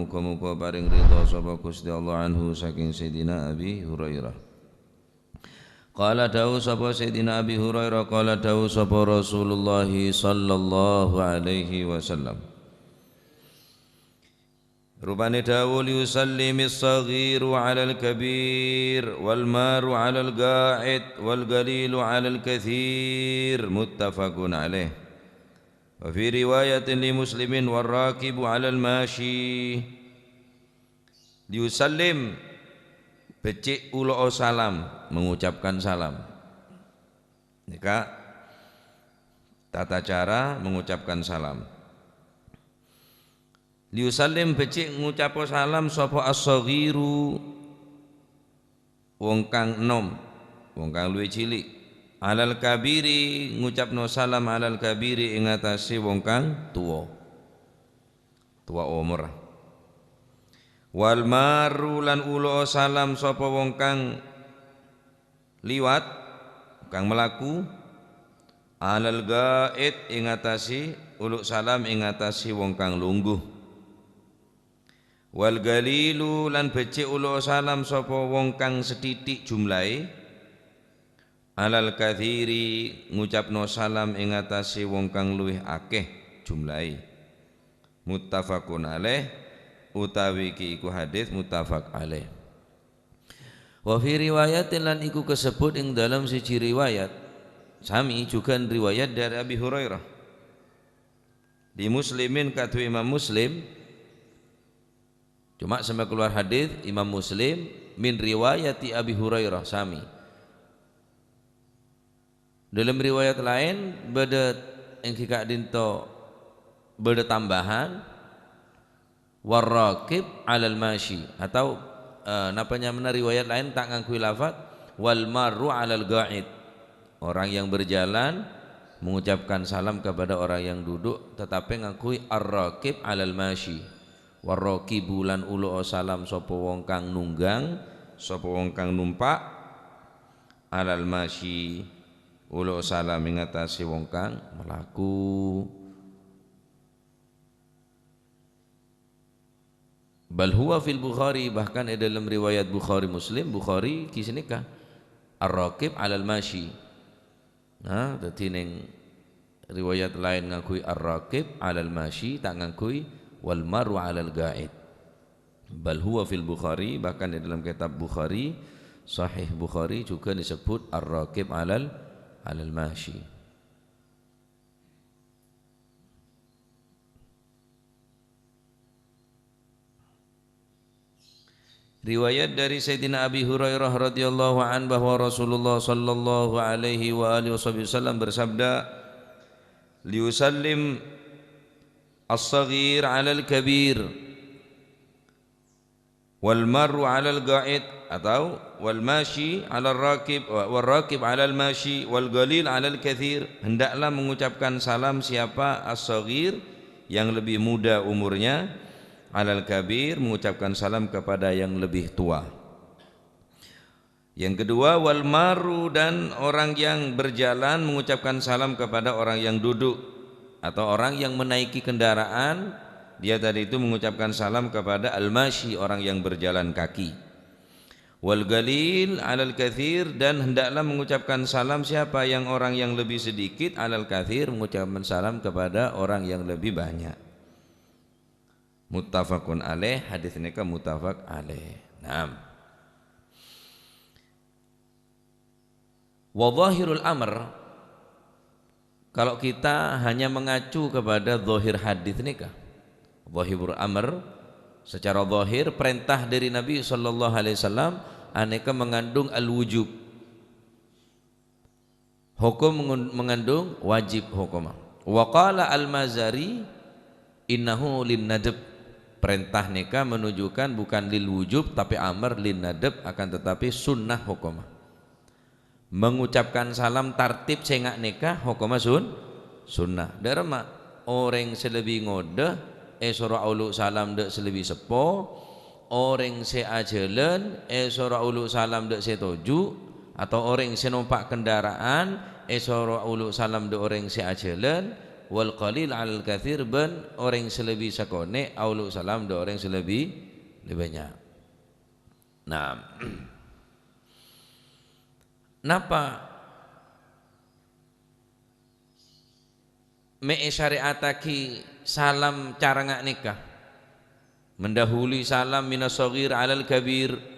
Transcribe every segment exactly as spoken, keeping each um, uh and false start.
Muga-muga paring ridha sapa Gusti Allah anhu saking Sayyidina Abi Hurairah. Qala dawuh sapa Sayyidina Abi Hurairah, qala dawuh sapa Rasulullah sallallahu alaihi wasallam. Rupane dawuh, "Liyusallimis saghiru 'alal kabir, wal maru 'alal qa'id, wal qalilu 'alal katsir." Muttafaqun alaih. Wa fi riwayatin li Muslimin, "War rakibu 'alal masyi." Liyusallim, becik ulo'o salam, mengucapkan salam. Nèka tata cara mengucapkan salam. Liyusallim, becik ngucapo salam sapa as-saghiru, wong kang enom, wong kang luwih cilik. Alal kabiri, ngucapno salam alal kabiri ing atase wong kang tuwa. Tuwa omor. Wal maru lan ulo'o salam sapa wong kang liwat, kang malaku, alal ghaid ing atase, ulo' salam ing atase wong kang lungguh. Wal galilu lan becik ulo'o salam sapa wong kang sathithik jumlahe, alal katsiri ngucapno salam ing atase wong kang luwih akeh jumlahe. Muttafaqun alaih, utawi iki iku hadis muttafaq alaih. Wa fi riwayatin, lan iku kasebbhut ing dalem siji riwayat, sami jugan riwayat dhari Abi Hurairah. Li Muslimin, kadhuwe Imam Muslim, cuma sè makalowar hadis Imam Muslim, min riwayati Abi Hurairah, sami. Dalam riwayat laèn bâdâ èngghi ka'dinto bâdâ tambahan, "Warraqib 'alal masyi," atau, eh, napa nyamana riwayat laèn ta' ngangghuy lafat, "Wal marru 'alal ghaid." Orang yang berjalan mengucapkan salam kepada orang yang duduk, tetapi ngangghuy ar-raqib 'alal masyi. Warraqibu lan ulo'o salam sapa wong kang nunggang, sapa wong kang numpak, 'alal masyi, ulo'o salam ing atase wong kang malaku. Bal huwa fil Bukhari, bahkan e dhalem riwayat Bukhari Muslim, Bukhari ghi saneka, ar-raqib 'alal masyi. Nah, daddi neng riwayat laèn ngangghuy ar-raqib 'alal masyi, ta' ngangghuy wal marru 'alal ghaid. Bal huwa fil Bukhari, bahkan di dalam kitab Bukhari, Sahih Bukhari juga disebut ar-raqib 'alal, 'alal masyi. Riwayat dari Sayyidina Abi Hurairah radhiyallahu anhu bahwa Rasulullah sallallahu alaihi wa alihi wasallam bersabda, "Liyusallim as-saghir 'alal kabir, wal marru 'alal ghaid," atau "Wal masyi 'alal raqib, wa-, war raqib 'alal masyi, wal ghalil 'alal katsir." Hendaklah mengucapkan salam siapa as-saghir, yang lebih muda umurnya, 'alal kabir, mengucapkan salam kepada yang lebih tua. Yang kedua, wal maru, dan orang yang berjalan mengucapkan salam kepada orang yang duduk, atau orang yang menaiki kendaraan, dia tadi itu mengucapkan salam kepada al-masyi, orang yang berjalan kaki. Wal galil 'alal katsir, dan hendaklah mengucapkan salam siapa yang orang yang lebih sedikit, 'alal katsir, mengucapkan salam kepada orang yang lebih banyak. Muttafaqun alaih, hadis nèka muttafaq alaih. Naam. Wa zahirul amr, kalau kita hanya mengacu kepada zahir hadis nèka, zahirul amr, secara zahir perintah dari Nabi sallallahu alaihi wasallam anèka mengandung al-wujub. Hukum mengun-, mengandung wajib hukumma. Wa qala Al-Mazari, "Innahu lin nadab." Perintah nèka menunjukkan bukan lil wujub, tapi amar lin nadab, akan tetapi sunnah hukumma. Mengucapkan salam tartib sè nga' nèka hukumma sun-, sunnah. Dâ' remma, orèng sè lebbi ngodâ èsoro aolo' salam dâ' sè lebbi seppo, orèng sè ajhâlân èsoro aolo' salam dâ' sè toju', atau orèng sè nompa' kendaraan èsoro aolo' salam dâ' orèng sè ajhâlân, Wal qalil 'alal katsir, bân orèng sè lebbi sakonè' aolo' salam dâ' orèng sè lebbi, lebbi bânnya'. Nah, napa mè' èsarè'attaghi salam cara nga' nèka? Mendahului salam minas shaghir 'alal kabir.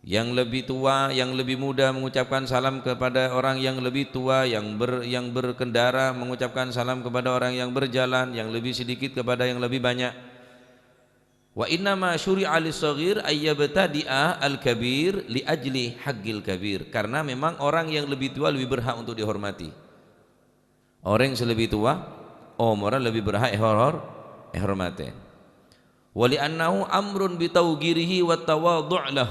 Yang lebih tua, yang lebih muda mengucapkan salam kepada orang yang lebih tua, yang ber-, yang berkendara mengucapkan salam kepada orang yang berjalan, yang lebih sedikit kepada yang lebih banyak. Wa innama syuri'a lis-shaghir ayyabtadi'a al-kabir li ajli haqqil kabir. Karena memang orang yang lebih tua lebih berhak untuk dihormati. Orèng sè lebbi towa, omorra lebbi berhak èhor-, èhormatè. Wa li'annahu amrun bitauqirihi wa tawadhu' lah.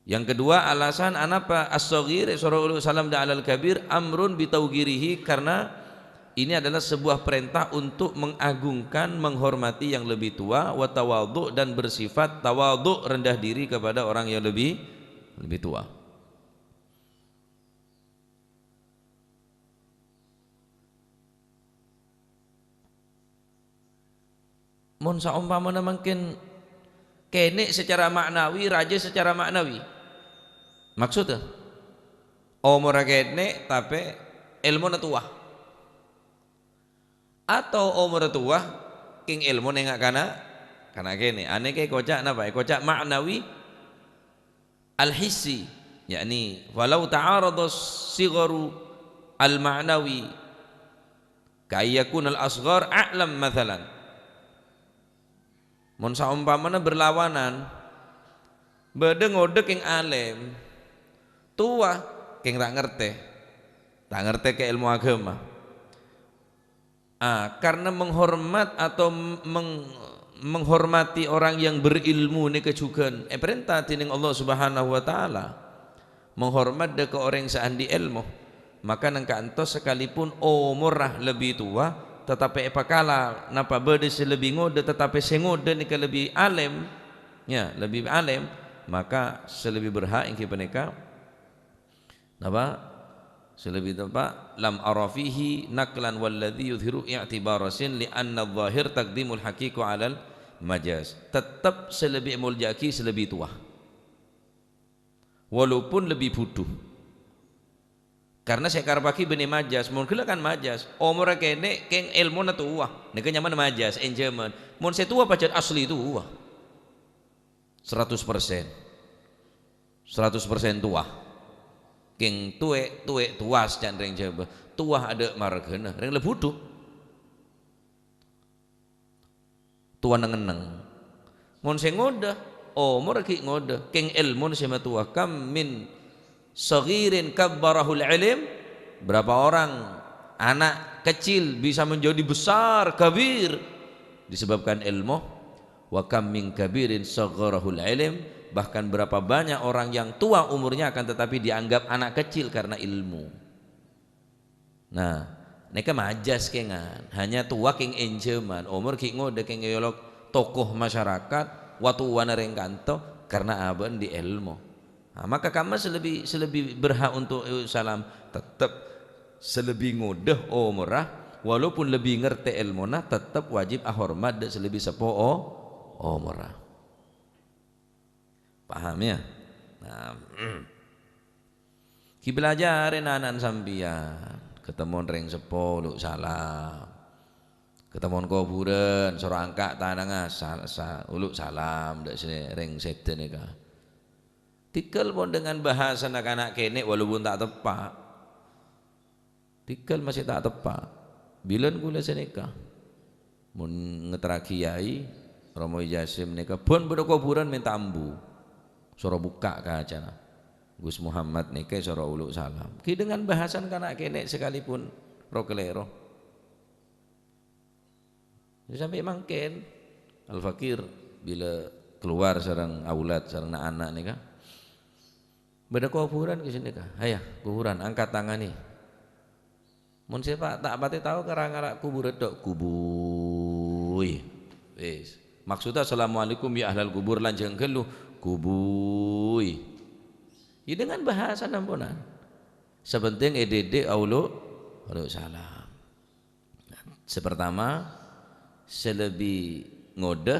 Yang kedua, alasan anapa as-shaghir èsoro olo' salam dâ' 'alal kabir, amrun bitauqirihi, karena ini adalah sebuah perintah untuk mengagungkan, menghormati yang lebih tua, wa tawadhu', dan bersifat tawadhu', rendah diri kepada orang yang lebih, lebih tua. Mon saompamana mangkèn kènè' secara ma'nawi, rajâ secara ma'nawi. Maksodda, omorra kènè', tapè èlmona towa. Atau omorra towa, kèng èlmona ènga' kana', kana' kènè'. Anèka èkoca' napa? Èkoca' ma'nawi al-hissi, yakni, "Falau ta'arada sigharu al-ma'nawi ka ayyakunal asghar a'lam," matsalan. Mon saompamana berlawanan, bâdâ ngodâ kèng alèm, towa kèng ta' ngartè, ta' ngartè ka èlmo aghâma. Ah, karena menghormat atau meng-, menghormati orang yang berilmu nèka jhughân èparènta dènèng Allah Subhanahu wa Ta'ala. Menghormat dâ' ka orèng sè andi' èlmo. Maka nangka èntos sakalipun omorra lebbi towa, tatapè èpakala, napa bâdâ sè lebbi ngodâ, tatapè sè ngodâ nèka lebbi alèm, ya, lebbi alèm, maka sè lebbi berhak èngghi panèka Napa? Sè lebbi teppa', "Lam ara fihi naqlan walladzi yudhiru i'tibara sin li anna adh-dhahir taqdimul haqiqa 'alal majaz." Tettep sè lebbi èmolja'aghi sè lebbi towa. Walaupun lebbi bhudhu. Karna sè èkarebbhâghi bânnè majaz. Mon ghellâ' kan majaz, omorra kènè' kèng èlmona towa. Nèka nyamana majaz, ènjhâman. Mon sè towa pajhât asli towa. Saratos persen. Saratos persen towa. Kèng towè', towè' towa, ca'na rèng Jhâbâ. Towa adâ' marghâna, rèng la bhudhu. Towa neng-enneng. Mon sè ngodâ, omorra ghi' ngodâ, kèng èlmona sè matowa. Kam min shaghirin kabbarahul ilm, berapa orang anak kecil bisa menjadi besar, kabir, disebabkan ilmu. Wa kam min kabirin shagharahul ilm, bahkan berapa banyak orang yang tua umurnya akan tetapi dianggap anak kecil karena ilmu. Nah, nèka majaz kèngan, hanya towa kèng ènjhâman, omor ghi' ngodâ kèng èolok tokoh masyarakat, wa towana rèng kanto, karena abâ'na andi' èlmo. Nah, maka kamma sè lebbi, sè lebbi berhak untuk, eh, salam? Tettep sè lebbi ngodâ omorra, walaupun lebbi ngartè èlmona, tettep wajib ahormat dâ' sè lebbi seppo o-, omorra. Paham, ya? Nah, ghi' bâlâjârè na'-ana'na sampèyan, katemmo rèng seppo, olo' salam. Katemmo kobhurân, soro angka' tanangnga, sa-, sa-, olo' salam, dâ' sè rèng sèdhâ nèka. Tèngghâl pon dengan bahasana kana' kènè', walaupun ta' teppa'. Tèngghâl masè ta' teppa'. Bilân kaulâ sanèka. Mon ngeterraghi Yai, Romo Jasim nèka, bân bâdâ kobhurân mènta ambu. Soro bukka' kacana. Gus Muhammad nèka soro olo' salam. Ghi' dengan bahasan kana' kènè' sakalipun ro-kalèro. Sampè' mangkèn, Al-Fakir bilâ kalowar sareng aulad, sareng na'-ana' nèka, bâdâ kobhurân ka sènè ka. Haya, kobhurân, angkat tangan, nè. Mon sè pa-, ta' patè tao ka ra-ngara' kobhurân tok, kubuy. Wis. Maksudnya, "Assalamualaikum ya ahlal kubur," lanjhâng ghâllu, kubuy. Ya, dengan bahasa namponan. Sè pentèng èdhidhi' aolo', Olo' salam. Sè partama, sè lebbi ngodâ,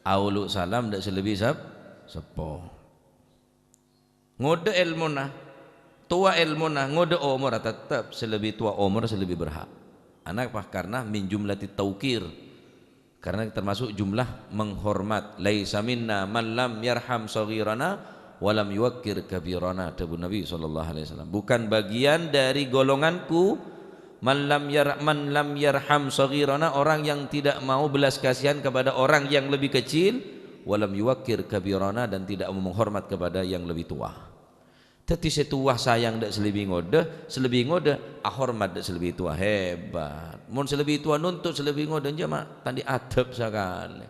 aolo' salam dâ' sè lebbi sep-, seppo. Ngodâ èlmona, towa èlmona, ngodâ omorra, tettep sè lebbi towa omor sè lebbi berhak. Anapa? Karna min jumlatit taukir. Karena termasuk jumlah menghormat. "Laisa minna man lam yarham shaghirana wa lam yuwaqqir kabirana," dhâbu Nabi sallallahu alaihi wasallam. "Bukan bagian dari golonganku, man lam yar-, man lam yarham shaghirana, orang yang tidak mau belas kasihan kepada orang yang lebih kecil, wa lam yuwaqqir kabirana, dan tidak mau menghormat kepada yang lebih tua." Dhâddhi sè towa sayang dâ' sè lebbi ngodâ, sè lebbi ngodâ ahormat dâ' sè lebbi towa. Hebat. Mon sè lebbi towa nuntut sè lebbi ngodâ, jâ' ma' ta' andi' adhâb sakalè.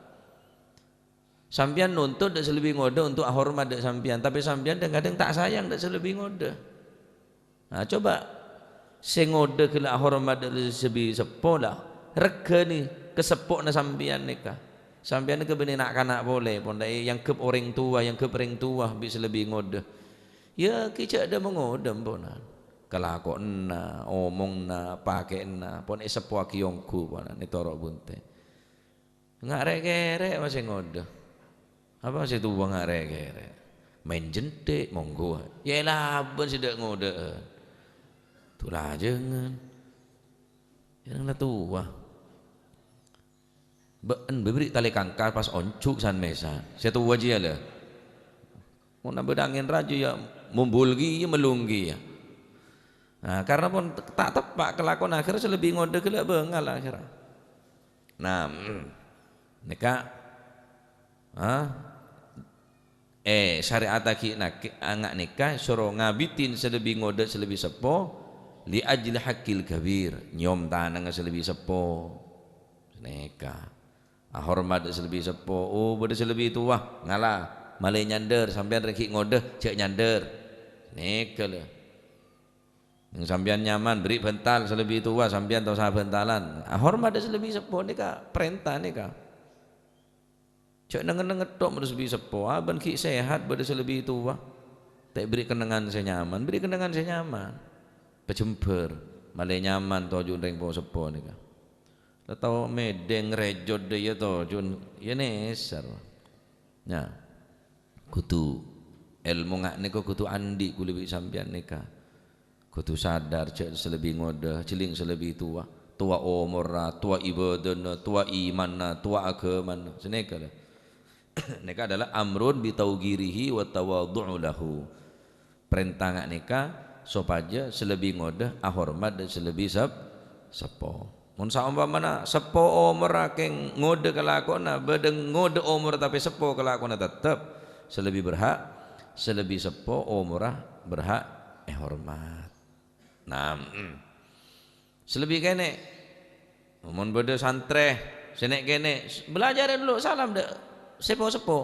Sampèyan nuntut dâ' sè lebbi ngodâ untuk ahormat dâ' sampèyan, tapè sampèyan dhâng-kadhâng ta' sayang dâ' sè lebbi ngodâ. Nah, coba sè ngodâ ghellâ' ahormat dâ' sè lebbi seppo la, règhâni kaseppo'na sampèyan nèka. Sampèyan nèka bânnè na'-kana' polè, pon ta' èangghep orèng towa, èangghep orèng towa bi' sè lebbi ngodâ. Yâ, ghi' jhâ' dhâ-, mangodâ, emponan. Kalakowanna, omongna, pakè'anna, pon èseppowaghi ongghu, ponan, ètoro' bunte'. Nga' rè'-kèrè' masè ngodâ. Apa sè towa nga' rè'-kèrè'? Maèn jendhek, mongghu. Yâ, èlabân sè dâ' ngodâ'ân. Tulajangan. Yâ, nang la towa. Bâ'en bâbâri' talè kangka pas onjhu' san-mèsan. Sè towa jiyâ, la. Mon abâ' angèn rajâ, yâ, mombul kèya, mellung kèya. Nah, karna pon ta' teppa' kalakowan, akhèrra sè lebbi ngodâ ghellâ' bângal akhèrra. Nah, mm. Nèka, ha? Eh, syari'attaghi nake-, nga' nèka soro ngabidhin sè lebbi ngodâ sè lebbi seppo, li ajli haqqil kabir, nyèyom tanangnga sè lebbi seppo. Nèka. Ahormat sè lebbi seppo, oh, bâdâ sè lebbi towa, ngala, malè nyandâr, sampèyan rèng ghi' ngodâ, jhâ' nyandâr. Nèka, lho. Neng sampèyan nyaman, bâri' bântal sè lebbi towa, sampèyan ta' osa bântalan. Ahormat sè lebbi seppo nèka, parènta nèka. Jhâ' neng-enneng tok mon sè lebbi seppo, abân ghi' sehat bâdâ sè lebbi towa. Ta' bâri' kennengngan sè nyaman, bâri' kennengngan sè nyaman. Pajembhâr, malè nyaman toju'na rèng po-, seppo nèka. La tao mèdheng rèjot dâ' iyâ toju'na, iyâ nèser. Nya, kodhu èlmo nga' nèka kodhu andi' kaulâ bi' sampèyan nèka. Kodhu sadar jhâ' sè lebbi ngodâ, jhâling sè lebbi towa. Towa omorra, towa ibâdâna, towa imanna, towa aghâmana. Sanèka, lho. Nèka adalah amrun bi tauqirihi wa tawadhu'u lahu. Parènta nga' nèka sopajâ sè lebbi ngodâ ahormat dâ' sè lebbi sep-, seppo. Mon saompamana seppo omorra kèng ngodâ kalakowanna, bâdâ ngodâ omor tapè seppo kalakowanna tettep sè lebbi berhak, sè lebbi seppo omorra berhak èhormat. Nah, mm. Sè lebbi kènè', mon bâdâ santrè sè nè'-kènè', bâlâjâr olo' salam dâ' sè po-seppo.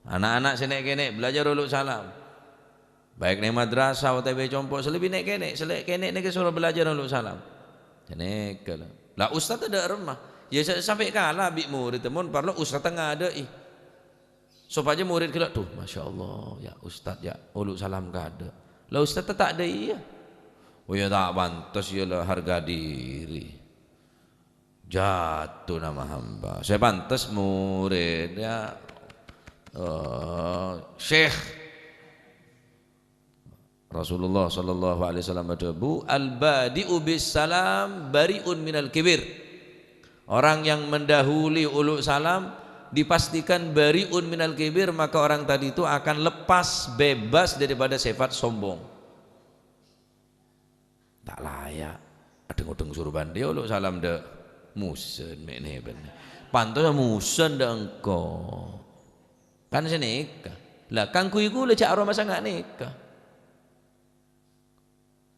Ana'-ana' sè nè'-kènè' bâlâjâr olo' salam. Baik neng madrasah otabâ è compo', sè lebbi nè'-kènè', sè nè'-kènè' nèka soro bâlâjâr olo' salam. Ghânèka, lho. La, ustadz dâ' remma. Yâ, sa-, sampè' kala bi' moridda, mon parlo ustadz ngadâ'i. Sopajâ morid ghellâ', "Duh, masya Allah, yâ ustadz, yâ, olo' salam kaadâ'." La, ustadz ta' dâ' iyâ. Oh, yâ, ta' pantes, yâ, la, harga diri. Jatuh nama hamba. Sè pantes morid, yâ, eh, syekh. Rasulullah sallallahu alaihi wasallam adhâbu, "Al-badi'u bis salam bari'un minal kibir." Orang yang mendahului ulu salam dipastikan bari'un minal kibir, maka orang tadi itu akan lepas, bebas daripada sifat sombong. Ta' laya'. Adheng-odheng suruban, "Yâ, ulu salam dâ'." Musen mè' nèbân. Pantes musen dâ' engko'. Kan sanèka. Lah, kaangghuy kaulâ jhâ' aromasa nga' nèka.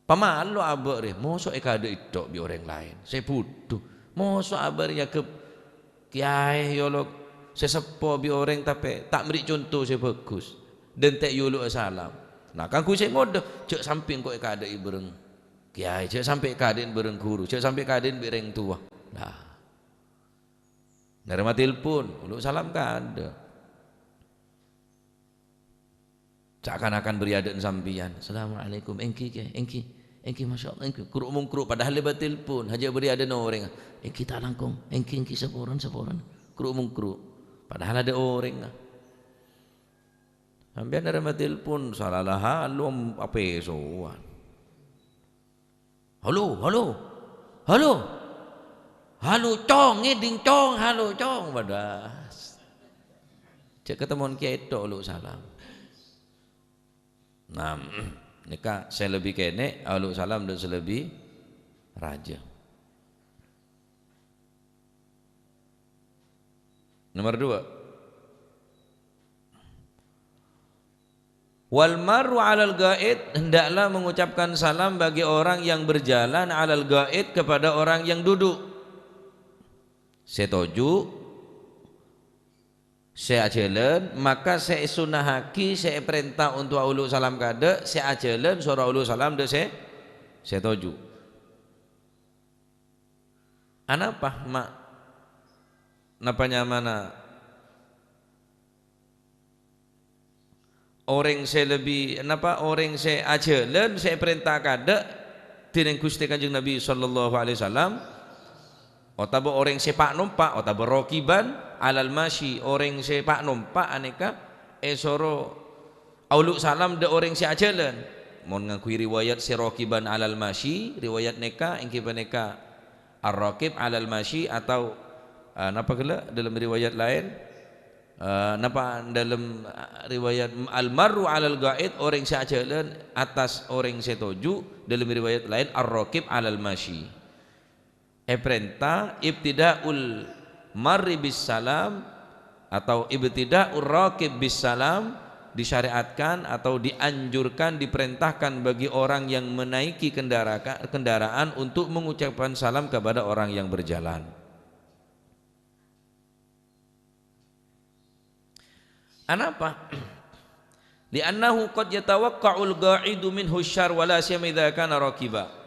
Pamalo abâ' rè, moso èkaadâ'i tok bi' orèng laèn. Sè budhu. Moso abâ' rè nyagep kèyaè yolo sè seppo bi' orèng tapè ta' mèrri' conto sè bhâghus. Dântè' yolo salam. Nah, kaangghuy sè ngodâ, jhâ' sampè' engko' èkaadâ'i bhâreng kèyaè, jhâ' sampè' èkaadâ'i bhâreng ghuru, jhâ' sampè' èkaadâ'i bi' rèng towa. Nah. Narèma telpon, ulu salam kaadâ'. Ca'kan-ca'kan bâri' adâ'na sampèyan. "Assalamualaikum." "Èngghi, Kè, èngghi." Èngghi, masyaallah, èngghi, kru'-mongkru', padahal lèbât telpon, hajâ bâri' adâ orèng, "Èngghi, ta' langkong, èngghi, èngghi, saporana, saporana." Kru'-mongkru', padahal adâ orèng. Sampèyan arè matelpon, sala la halo, apèsowan. "Halo, halo, halo. Halo, Cong, ngèdhing, Cong, halo, Cong." Padahal jhâ' katemmowan kèya ètto' olo' salam. Nah, nèka sè lebbi kènè' olo' salam dâ' sè lebbi rajâ. Nomor dua. "Wal marru 'alal ghaid, hendaklah mengucapkan salam bagi orang yang berjalan, 'alal ghaid, kepada orang yang duduk." Sè toju', sè ajhâlân, maka sè èsunnahaghi, sè èparènta onto' aolo' salam kadâ', sè ajhâlân soro aolo' salam dâ' sè, sè toju'. Anapa, ma'? Napa nyamana orèng sè lebbi, napa orèng sè ajhâlân sè èparènta kadâ' dhinèng Ghustè Kanjeng Nabi sallallahu alaihi wasallam, otabâ orèng sè pa'-nompa', otabâ rakiban 'alal masyi, orèng sè pa'-nompa' anèka èsoro aolo' salam dâ' orèng sè ajhâlân. Mon ngangghuy riwayat sè rakiban 'alal masyi, riwayat nèka èngghi panèka ar-rakib 'alal masyi atau, eh, napa ghellâ' dalam riwayat laèn? Eh, napa dalam, eh, riwayat al-marru 'alal ghaid, orèng sè ajhâlân attas orèng sè toju', dalam riwayat laèn ar-rakib 'alal masyi. Èparènta ibtida'ul marri bis salam atau ibtida'ur rakib bis salam disyariatkan atau dianjurkan, diperintahkan bagi orang yang menaiki kendara-, kendaraan untuk mengucapkan salam kepada orang yang berjalan. Anapa? "Li'annahu qad yatawaqqa'ul gha'idu minhu syarr wa la siyama idza kana rakiba."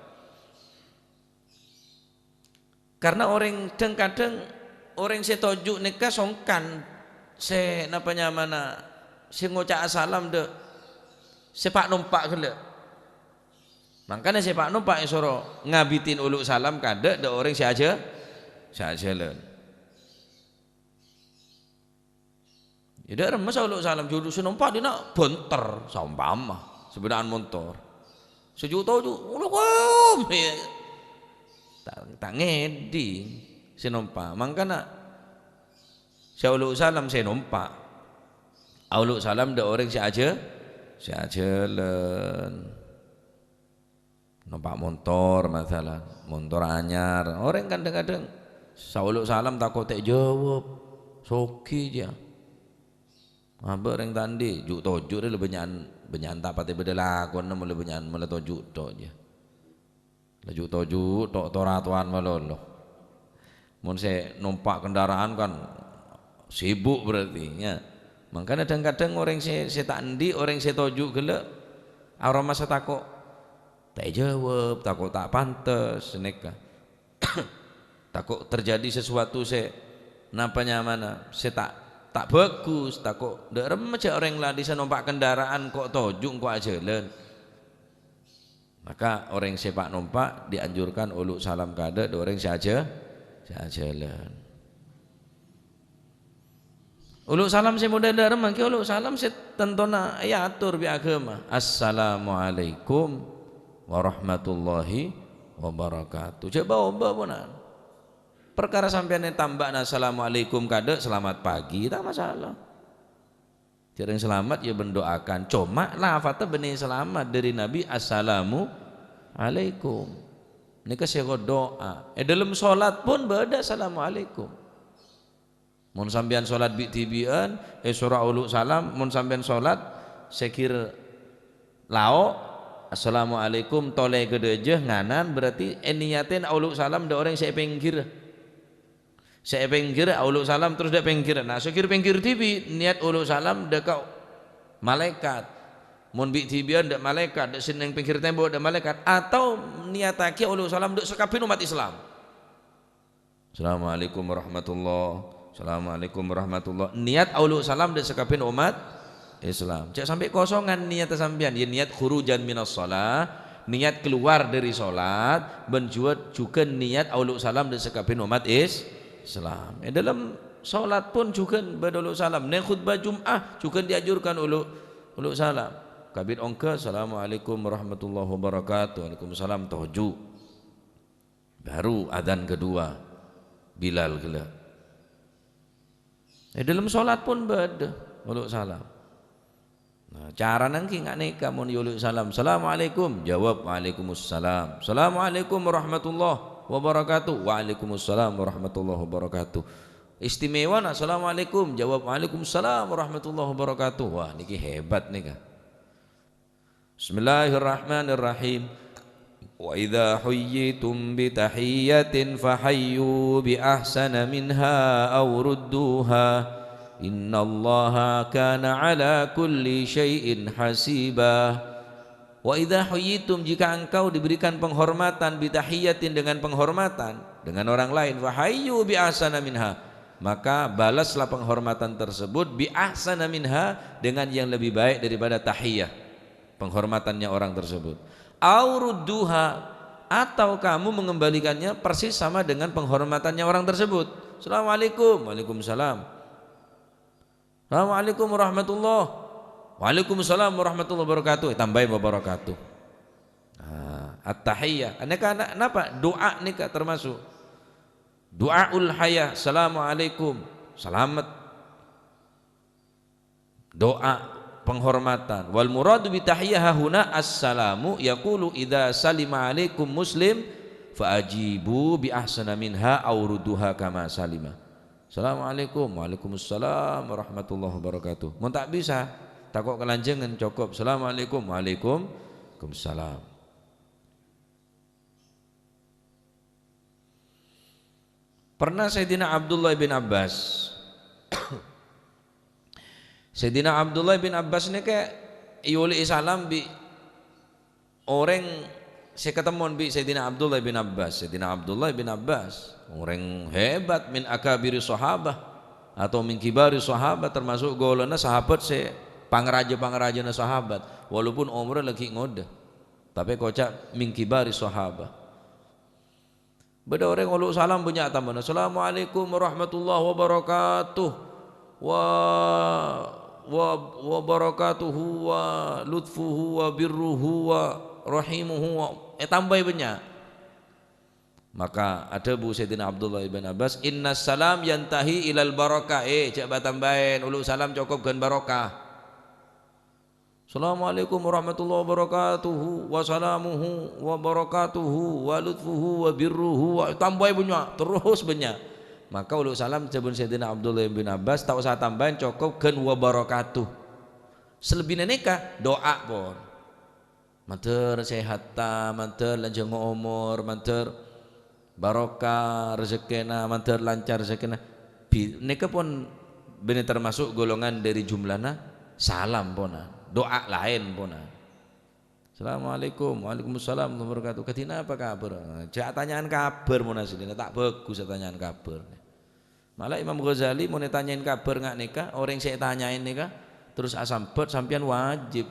Karena orèng, dhâng-kadhâng orèng sè toju' nèka songkan sè napa nyamana sè ngoca'a salam dâ' sè pa'-nompa' ghellâ'. Mangkana sè pa'-nompa' èsoro ngabidhi olo' salam kadâ' dâ' orèng sè ajhâ-, sè ajhâlân. Yâ, dâ' remma sè olo' salam, jhudhu sè nompa' dinna' bhânter, saompama, sabidhâ'ân montor. Sè ju' toju', olo' kom, yâ. Ta', ta' ngèdhing sè nompa'. Mangkana, sè olo' salam sè nompa'. Aolo' salam dâ' orèng sè ajhâ-, sè ajhâlân. Nompa' montor, masalan, montor anyar. Orèng kadhâng-kadhâng saolo' salam tako' ta' èjâwâb. Soghi, jâ. Abâ' rèng ta' andi', ju' toju' rè la bânnya'an, bânnya'an ta' patè bâdâ lakona, mola bânnya'an, mola toju' tok, jâ. La ju' toju' tok, tor-atoran malolo. Mon sè nompa' kendaraan kan sibuk berarti, ya. Mangkana dhâng-kadhâng orèng sè, sè ta' andi', orèng sè toju' ghellâ', aromasa tako' ta' èjâwâb, tako' ta' pantes, nèka. Tako' terjadi sesuatu sè napa nyamana, sè ta', ta' bhâghus, tako' dâ' remma jâ' orèng la dhisa nompa' kendaraan ko' toju' engko' ajhâlân. Maka orèng sè pa'-nompa' dianjurkan olo' salam kadâ' dâ' orèng sè ajhâ-, sè ajhâlân. Olo' salam sè model dâ' remma ghi olo' salam sè tantona èator bi' aghâma. "Assalamualaikum warahmatullahi wabarakatuh." Jhâ' bâ-obâ ponan. Parkara sampèyan ètambâ'na "Assalamualaikum" kadâ', "Selamat pagi," ta' masalah. Jhârâng salamet ya bân do'akan. Coma lafadhdhâ bânnè salamet dâri Nabi, "Assalamu alaikum." Nèka sèngko' do'a. È dâlem solat pon bâdâ "Assalamualaikum." Mon sampèyan solat bi'-dhibi'ân, èsoro olo' salam. Mon sampèyan solat sè ghir lao', "Assalamualaikum," tolè ghâdhâjâ nganan, berarti èniyatè olo' salam dâ' orèng sè è pèngghir. Sè è pèngghir, olo' salam terros dâ' pèngghir. Nah, sè ghir pèngghir dhibi', niyat olo' salam dâ' ka malaèkat. Mon bi'-dhibi'ân dâ' malaèkat, dâ' sè neng pèngghir tèmbok dâ' malaèkat. Atau niyattaghi olo' salam dâ' sakabbiyanna ommat Islam. "Assalamualaikum warahmatullah. Assalamualaikum warahmatullah." Niyat olo' salam dâ' sakabbiyanna ommat Islam. Jhâ' sampè' kosongan niyatta sampèyan. Ya niyat khurujan minas shalah. Niat kalowar dhâri solat, bân juwâ-, jhughân niat aolo' salam dhâ' sakabhiyân ommat Is-, Islam. È dhâlem solat pon jhughân bâdâ aolo' salam. Neng khutbah Jum'ah jhughân èanjurkan olo', olo' salam. Kabit ongghâ, "Assalamualaikum warahmatullahi wabarakatuh." "Waalaikumsalam," toju'. Baru adzan kedua, Bilal ghellâ'. È dhâlem solat pon bâdâ olo' salam. Nah, carana èngghi nga' nèka, mon èolo' salam, "Assalamualaikum," jawab, "Waalaikumsalam." "Assalamualaikum warahmatullahi wabarakatuh." "Waalaikumsalam warahmatullahi wabarakatuh." Istimewana, "Assalamualaikum," jawab, "Waalaikumsalam warahmatullahi wabarakatuh." Wah, nèkè hebat nèka. Bismillahirrahmanirrahim. "Wa idza huyyitum bi tahiyyatin fahayyu bi ahsana minha aw rudduha. Innallaha kana ala kulli syai'in hasiba." "Wa idza huyyitum," jika engkau diberikan penghormatan, "bi tahiyyatin," dengan penghormatan, dengan orang lain, "fahayyu bi ahsana minha," maka balaslah penghormatan tersebut, "bi ahsana minha," dengan yang lebih baik daripada tahiyah, penghormatannya orang tersebut. "Au rudduha," atau kamu mengembalikannya persis sama dengan penghormatannya orang tersebut. "Assalamualaikum." "Waalaikumsalam." "Assalamualaikum warahmatullah." "Waalaikumsalam warahmatullahi wabarakatuh." Eh, tambâi wabarakatuh. Nah, at-tahiyyah. Nèka na-, napa? Du'a nèka termasuk. Du'aul hayah. "Assalamualaikum." Salamet. Doa penghormatan. "Wal muradu bi tahiyyah hahuna assalamu, yaqulu idza salima alaikum muslim, fa ajibu bi ahsana minha aw rudduha kama salima." "Assalamualaikum." "Waalaikumsalam warahmatullahi wabarakatuh." Mon ta' bisa, tako' kalanjhângan, cokop, "Assalamualaikum." "Waalaikum-, waalaikumsalam." Pernah Sayyidina Abdullah bin Abbas. Sayyidina Abdullah bin Abbas nèka èolè'è salam bi' orèng sè katemmon bi' Sayyidina Abdullah bin Abbas. Sayyidina Abdullah bin Abbas, orèng hebat, min akabiri sahabah atau min kibari sahabah, termasuk golonganna sahabat sè pangraja-pangrajana sahabat, walaupun omorra laghi' ngodâ, tapè koca' min kibari sahabah. Bâdâ orèng olo' salam bânnya' tambâna, "Assalamualaikum warahmatullahi wabarakatuh. Wa, wa, wa barakatuhu wa lutfuhu wa birruhu wa rahimuhu wa," ètambâi bânnya'. Maka adhâbu Sayyidina Abdullah bin Abbas, "Innas salam yantahi ilal barakah." Eh, jhâ' bâtambâi, olo' salam cokop ghân barokah. "Assalamualaikum warahmatullahi wabarakatuhu, wa salamuhu, wa barakatuhu, wa lutfuhu, wa birruhu, wa," tambâi bânnya', terros bânnya'. Maka olo' salam jhâbun Sayyidina Abdullah bin Abbas, ta' osa tambâi, cokop ghân wa barakatuh. Salebbina nèka doa pon. Mandhâr sehatta, mandhâr lanjhângnga omor, mandhâr barokah rejekkèna, mandhâr lancar rejekkèna. Bi-, nèka pon bânnè termasuk golongan dhâri jumlana salam pona, doa laèn pona. "Assalamualaikum." "Waalaikumsalam warahmatullahi wabarakatuh. Kadhi napa kabhâr?" Jhâ' atanya'an kabhâr mon asllina, ta' bhâghus atanya'an kabhâr. Mala Imam Ghazali mon ètanya'in kabhâr nga' nèka, orèng sè ètanya'in nèka terros asambhât, sampèyan wajib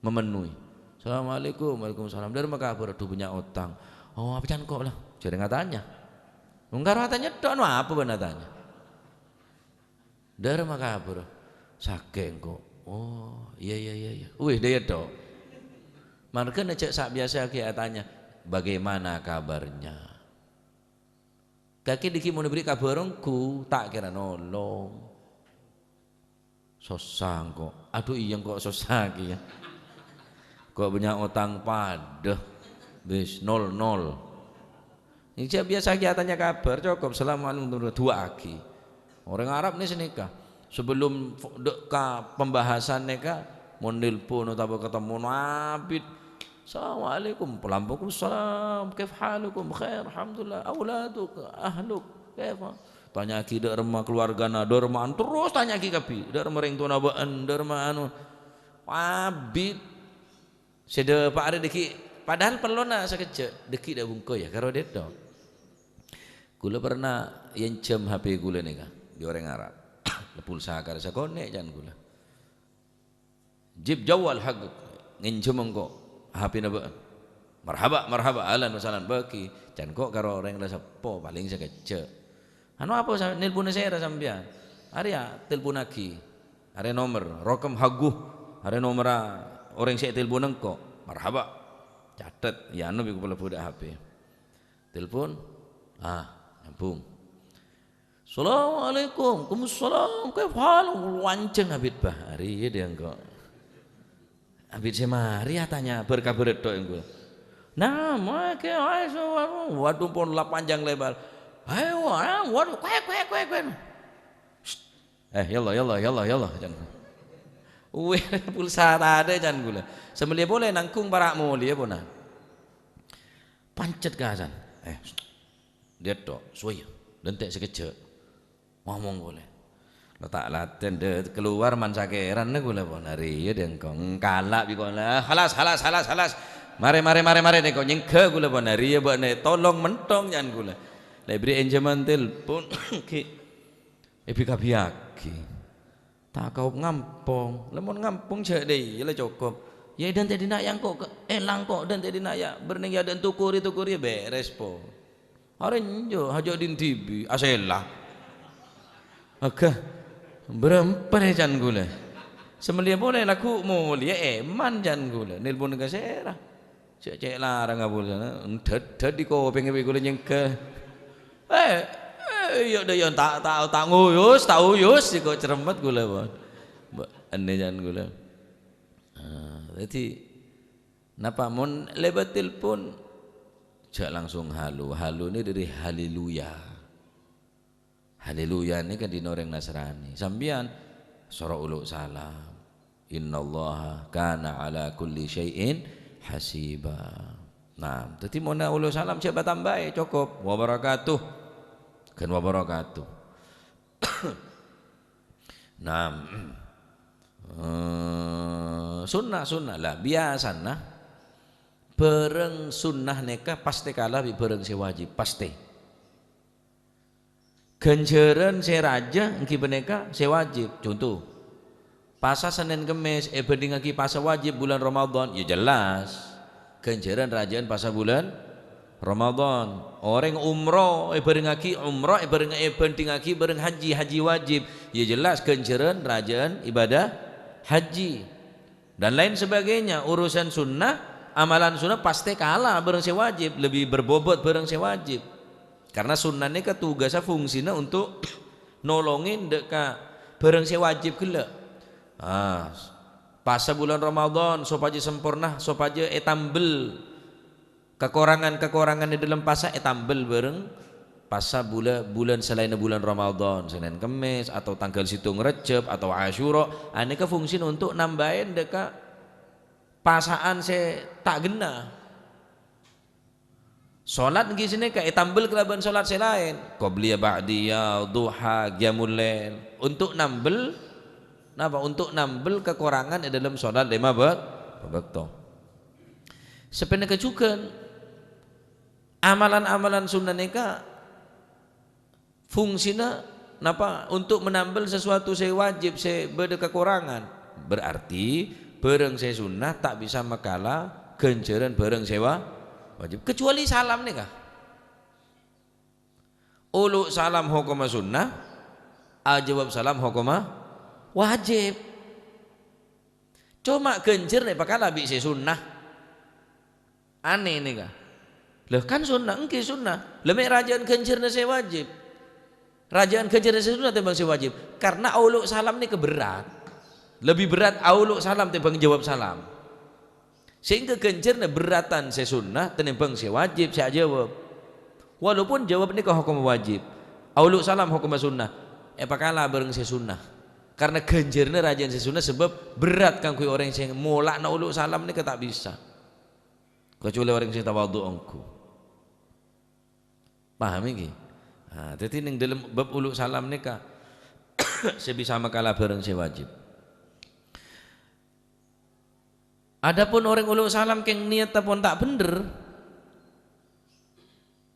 memenuhi. "Assalamualaikum." "Waalaikumsalam." "Dhârâmma kabhâr?" "Adhu, bânnya' otang." "Oh, apa can ko' la?" Jhârèng atanya. Wong karo atanya tok, anu apa bân atanya? "Dhârâmma kabhâr?" "Sakè' ko'." "Oh, iyâ, iyâ, iyâ, iyâ." Wih, dhâ' iyâ tok. Marghâna jhâ' sa-, biyasa ghi' atanya, "Bagaimana kabarnya?" Kakè dhâggi' mon èberri' kabhâr ongghu, ta' kèra nolong. Sossa engko'. Adhu, iyâ engko' sossa kèya. Engko' bânnya' otang padâ. Wis, nol nol. Iyâ, biyasa kèya atanya kabhâr, cokop, "Assalamualaikum," du'aaghi. Orèng Arab nè sanèka. Sebelum fo-, dâ' ka pembahasan nèka, mon nelpon otabâ katemmon abit, "Assalamualaikum." "Waalaikumsalam. Kaif halukum?" "Khair, alhamdulillah." "Auladuk, ahluk, kaifa?" Tanya'aghi dhâ' remma keluargana, dhâ' remma'an, terros tanya'aghi kabbhi. Dhâ' remma rèng towana bâ'ân, dhâ' remma anu. Abit. Sè dâpa' arè dhâggi', padahal pellona sakejjhâ', dhâggi' dhâ' bungko ya, karo dhâddhâ. Kaulâ pernah ènjhâm H P kaulâ nèka, bi' orèng Arab. Pulsa karè sakonè' can kaulâ. Jib jawal hak, ngènjhâm engko'. H P-na bâ'na. "Marhaba, marhaba, ahlan wa sahlan, bâgi." Can ko' karo orèng la seppo, palèng sakejjhâ'. Anu apa sa-, nelponna sèra sampèyan? Arèya telponnaghi. Arèya nomer, rokem haguh. Arèya nomerra orèng sè ètelpon engko'. Marhaba. Catet, ya anu bi' kepala budak H P. Telpon. Ah, nyambung. "Assalamualaikum." "Waalaikumsalam. Kaifal?" Wanceng abit, bah. Arèya dâ' engko'. Abit sè marè atanya bâr-kabâr tok engko'. "Nama ke?" "Waduh, pon la panjang lebar." "Ayo, ah, waduh, kue, kue, kue, kue." "Sst. Eh, yalla, yalla, yalla, yalla," can. "Weh, pulsa tadâ'," can ghulâ. "Samellè polè nanggung para' molèya, pona." Pancet ka Hasan. "Eh, sst. Dâ' tok, sowa, yâ. Dântè' sakejjhâ'." Ngomong polè. La ta' latèn, dâ' kalowar man sakèranna ghulâ pon. Arèya dâ' engko' engkala' bi' kola. "Khalas, khalas, khalas, khalas. Marè, marè, marè, marè," dâ' engko' nyengghâ ghulâ pon. "Arèya bâ'na tolong mentong," can ghulâ. La èberri' ènjhâman telpon, ghi' èbi-kabiyaghi. Ta' kaop ngampong. Lamon ngampong jhâ' dâ' iyâ la cokop. Yâ, dântè' dinna' yâ engko', ke-, èlang ko', dântè' dinna' yâ. Bârnèng yâ dâ' tokori-tokori yâ bèrès pon. Arè enjâ', hajâ' din dhibi', asèla. Agâ, bârâmpa rè can ghulâ. Samellè polè lagghu' molèya èman can ghulâ. Nelpon ka sèra. Cè', cè' larang pulsana, dhâd-dhâd è kopèngnga bi' ghulâ nyengghâ. Eh, eh, iyâ dâ' iyâ, ta', ta', ta' ngoyos, ta' oyos, sè ko' cermet ghulâ, pon. Mbok, ènè can ghulâ. Ah, dhâddhi, napa mon lèbât telpon, jhâ' langsung halo. Halo nè dâri haleluya. Haleluya nèka dina orèng Nasrani. Sampèyan soro olo' salam. "Innallaha kana ala kulli syai'in hasiba." Nah, dhâddhi mon olo' salam sè patambâi, cokop. "Wabarakatuh." Ghân wabarakatuh. Nah, eh, sunnah-sunnah. Lah, biyasana bhârâng sunnah nèka pastè kala bi' bhârâng sè wajib, pastè. Ghânjhârân sè rajâ èngghi panèka sè wajib. Conto, pasa Sennèn Kemmès èbhândhingngaghi pasa wajib bulân Ramadhan, ya jelas ghânjhârân rajâ'ân pasa bulân Ramadhan. Orèng umroh èbhârengngaghi umroh, èbhâreng-, èbhândhingngaghi bhâreng haji, haji wajib, ya jelas ghânjhârân rajâ'ân ibadah haji. Dan lain sebagainya, urusan sunnah, amalan sunnah pastè kala bhâreng sè wajib, lebbi berbobot bhâreng sè wajib. Karna sunnah nèka tugassa, fungsina untuk nolongè dâ' ka bhâreng sè wajib ghellâ'. Ah, pasa bulân Ramadhan sopajâ samporna, sopajâ ètambel kakorangan-kakorangan è dâlem pasa ètambel bhâreng pasa bula-, bulân salaènna bulân Ramadhan, Sennèn Kemmès, atau tangghâl sèttong Rejjeb, atau Asyura, anèka fungsina untuk nambâi dâ' ka pasa'an sè ta' ghenna. Salat èngghi sanèka ètambel kalabân salat sè laèn, qobliyah, ba'diyah, dhuha, qiyamul lail, untuk nambel, napa? Untuk nambel kakorangan è dâlem salat lèma bâk-, bâkto. Sapanèka jhughân, amalan-amalan sunnah nèka fungsina napa? Untuk menambel sesuatu sè wajib, sè bâdâ kakorangan. Berarti bhârâng sè sunnah ta' bisa makala ghânjhârân bhârâng sè wa-, wajib. Kecuali salam nèka. Olo' salam hokomma sunnah, ajâwâb salam hokomma wajib. Coma ghânjhârna èpakala bi' sè sunnah. Anèh nèka. Lah, kan sunnah, èngghi sunnah. Lah, mè' rajâ'ân ghânjhârna sè wajib. Rajâ'ân ghânjhârna sè sunnah tèmbhâng sè wajib. Karna aolo' salam nèka berrâ'. Lebbi berrâ' aolo' salam tèmbhâng jâwâb salam. Sehingga ghânjhârna berrâ'ân sè sunnah tènèmbhâng sè wajib sè ajâwâb. Walaupun jâwâb nèka hokomma wajib, aolo' salam hokomma sunnah, èpakala bhâreng sè sunnah. Karna ghânjhârna rajâ'ân sè sunnah sabâb berrâ' kaangghuy orèng sè mola'na olo' salam nèka ta' bisa. Kecuali orèng sè tawadhu' ongghu. Paham èngghi? Nah, dhâddhi neng dâlem bab olo' salam nèka sè bisa makala bhâreng sè wajib. Adapun orèng olo' salam kèng niyatta pon ta' bhendher,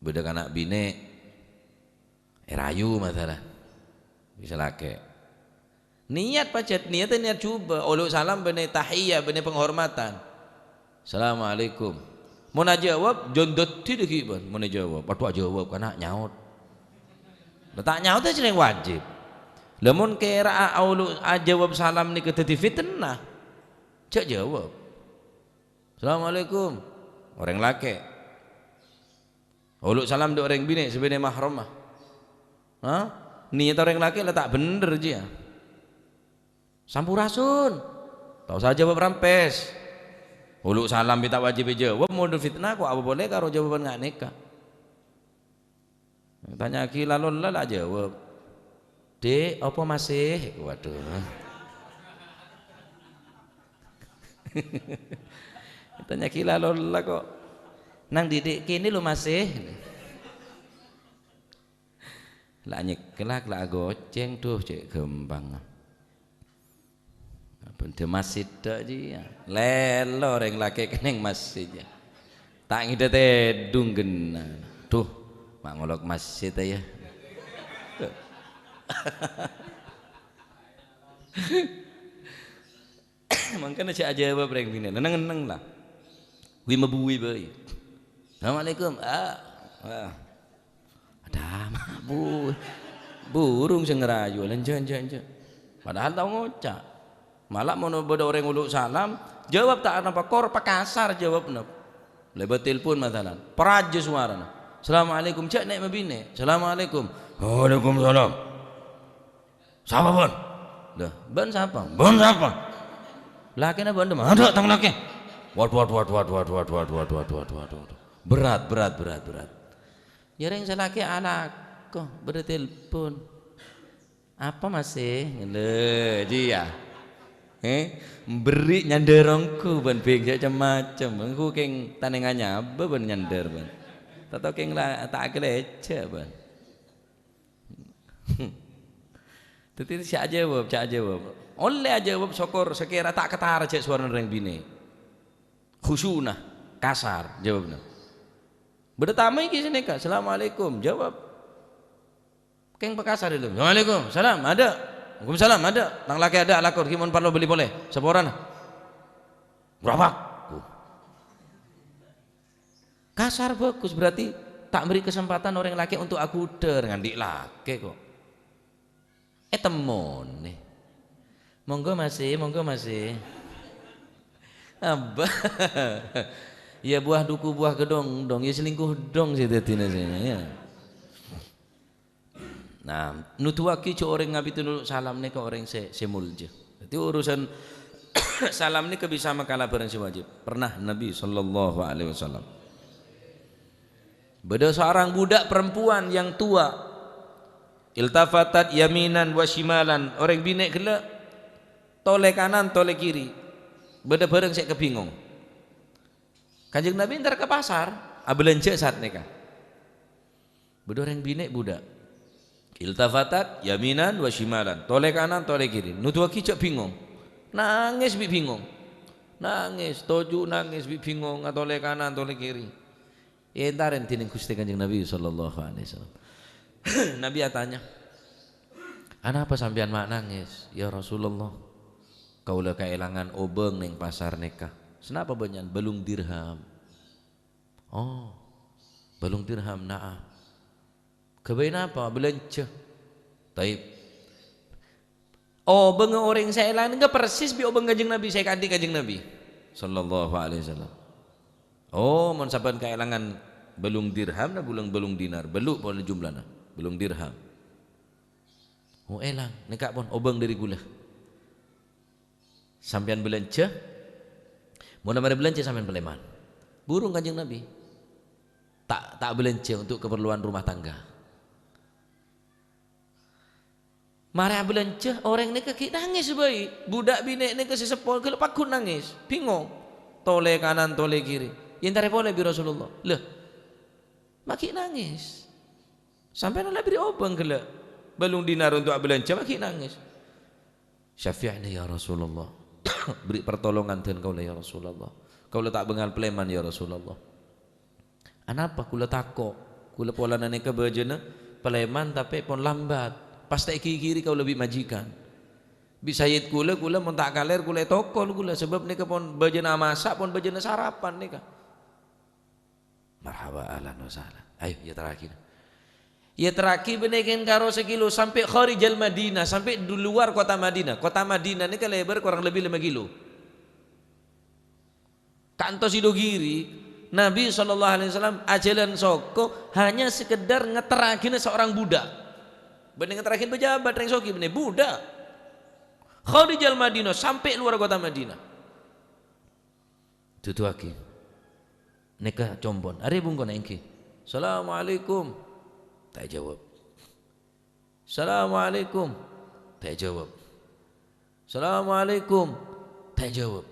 bâdâ kana' binè', èrayu masalah, bisa lakè'. Niyat pajhât, niyatta niyat jhubâ', olo' salam bânnè tahiyya, bânnè panghormadhân. "Assalamualaikum." Mon ajâwâb, jhân dhâddhi dhâggi', bân. Mon ajâwâb, adhu ajâwâb, kana' nyaot. La ta' nyaot jhâ' sè wajib. La mon kèra'a aolo' ajâwâb salam nèka dhâddhi fitnah, jhâ' jâwâb. "Assalamualaikum." Orèng lakè'. Olo' salam dâ' orèng binè' sè bânnè mahromma. Hah? Niyat orèng lakè' la ta' bhendher, jiyâ. Sampurasun. Ta' osa jâwâb rampès. Olo' salam bi' ta' wajib èjâwâb, model fitnah, ko' apa polè karo jâwâbhân nga' nèka. Tanya'aghi la-, lolla la ajâwâb. "Dhi', apa masih?" Waduh. Tanya'aghi la-, lolla ko'. "Nang dhi', dhi', kènè lo masih?" La nyèkkelak, la agocèng, duh, cè' ghâmpang. Bhendher masjid tok, jiyâ. Lèlo orèng lakè' kennèng masjid, jiyâ. Ta' ngèdhâ tèdung ghenna. Duh, ma' ngolok masjid, yâ. Mangkana jhâ' ajâwâb orèng binè'. Neng-enneng la. Wi mabuwi bhâi. "Assalamualaikum." Ah. Ah. Adâ', mabuwi. Burung sè ngarayu, lenjâ, enjâ, enjâ. Padahal tao ngoca'. Mala' mon bâdâ orèng olo' salam, jâwâb ta' anapa, kor pakasar jâwâbbhâ. Lèbât telpon masalan, parajâ sowarana. "Assalamualaikum," jhâ' nè' mabinè'. "Assalamualaikum." "Waalaikumsalam." "Sapa, bân?" "Lah, bân sapa?" "Bân sapa?" "Lakèna bân dimma?" "Adâ' tang lakè." Waduh, waduh, waduh. Berat, berat, berat, berat. Yâ, rèng sè lakè' alako, bâdâ telpon. "Apa masih?" Lho, jiyâ. Eh, berri' nyandhâr ongghu bân bhing jhâ' cem-macem. Ongghu kèng tanènga nyabâ bân nyandhâr bân. Tato kèng la ta' aghâlejjhâ' bân. Dhâddhi jhâ' ajâwâb, jhâ' ajâwâb. Ollè ajâwâb sokor sakèra ta' katara jhâ' sowarana rèng binè'. Khusyu'na, kasar jâwâbbhâ. Bâdâ tamoy ghi' sanèka, "Assalamualaikum," jâwâb. Kèng pakasar itu. "Assalamualaikum." "Salam, adâ'." "Waalaikumsalam, adâ'." "Tang lakè' adâ' alako, ghi' mon parlo bâli polè. Saporana?" "Bârâmpa?" Kasar bagus, berarti ta' mèrè kasempadhân orèng lakè' untuk aghudhâr, nganti' lakè' ko'. Ètemmonè. "Monggo, Mas, è, monggo, Mas, è." Abâ. Yâ, buah duku, buah kedong, dong, yâ, selingkuh dong sè dhâddhina sè, yâ. Nah, nuduwaghi jhâ' orèng ngabidhi noro' salam nèka orèng sè, sè molja. Dhâddhi, urusan salam nèka bisa makala bhârâng sè wajib. Pernah Nabi sallallahu alaihi wasallam, bâdâ seorang budak perempuan yang tua, iltafatat yaminan wa shimalan, orèng binè' ghellâ', tolè kanan, tolè kiri. Bâdâ bhârâng sè kabingong. Kanjeng Nabi entar ka pasar, abâlânjhâ saat nèka. Bâdâ orèng binè' budak. Iltafatat yaminan wa shimalan, tolè kanan, tolè kiri. Nuduwaghi jhâ' bingong. Nangès bi' bingong. Nangès, toju' nangès bi' bingong, atolè kanan, tolè kiri. Èentarè dhinèng Ghustè Kanjeng Nabi sallallahu alaihi wasallam. Nabi atanya, "Anapa sampèyan ma' nangès, ya Rasulullah?" "Kaulâ kaèlangan obâng neng pasar nèka." "Sanapa bâ'na?" "Bâllung dirham." "Oh, bâllung dirham, na'am. Ghâbây napa?" "Bâlânjhâ." "Taib. Obângnga orèng sè èlang nèka persis bi' obâng Kanjeng Nabi, sè èkaandi' Kanjeng Nabi sallallahu alaihi wasallam." "Oh, mon sampèyan kaèlangan bâllung dirham, na bâllung, bâllung dinar, bâllu' polè jumlana, bâllung dirham." "Oh, èlang, nèka pon obâng dâri ghulâ. Sampèyan bâlânjhâ, mon la marè bâlânjhâ sampèyan palèman." Burung Kanjeng Nabi. Ta', ta' bâlânjhâ untuk keperluan rumah tangga. Marè abâlânjhâ, orèng nèka ghi' nangès bhâi. Budak binè' nèka sè seppo ghellâ' pagghun nangès, bingong. Tolè kanan, tolè kiri. Èentarè polè bi' Rasulullah. "Lho, ma' ghi' nangès? Sampèyan la èberri' obâng ghellâ'. Bâllung dinar untuk abâlânjhâ, ma' ghi' nangès?" "Syafi'ni ya Rasulullah." "Beri pertolongan dhân kaulâ ya Rasulullah. Kaulâ ta' bângal palèman ya Rasulullah." "Anapa?" "Kaulâ tako'. Kaulâ polana nèka bâjâna palèman tapè pon lambat. Pas ta' èghighiri kaulâ bi' majikan." Bi' sayyid kulâ, kulâ mon ta' kalèr, kulâ ètokol kulâ, sabâb nèka pon bâjâna amasa', pon bâjâna sarapan nèka. Marhaba, ahlan wa sahlan. Ayo, èyaterraghi. Èyaterraghi bânnè kèng karo sakilo sampè' kharijal Madinah, sampè' di luar kota Madinah. Kota Madinah nèka lèbâr kurang lebbi lèma kilo. Kantos è Dogiri, Nabi sallallahu alaihi wasallam ajhâlân soko hanya sekedar ngaterraghinâ seorang budak. Bânnè ngaterraghinâ pejabat, rèng soghi bânnè, budak. Kharijal Madinah, sampè' luar kota Madinah. Duduwaghi. Nèka compo'na. Arè bungkona èngghi. "Assalamualaikum." Ta' èjâwâb. "Assalamualaikum." Ta' èjâwâb. "Assalamualaikum." Ta' èjâwâb.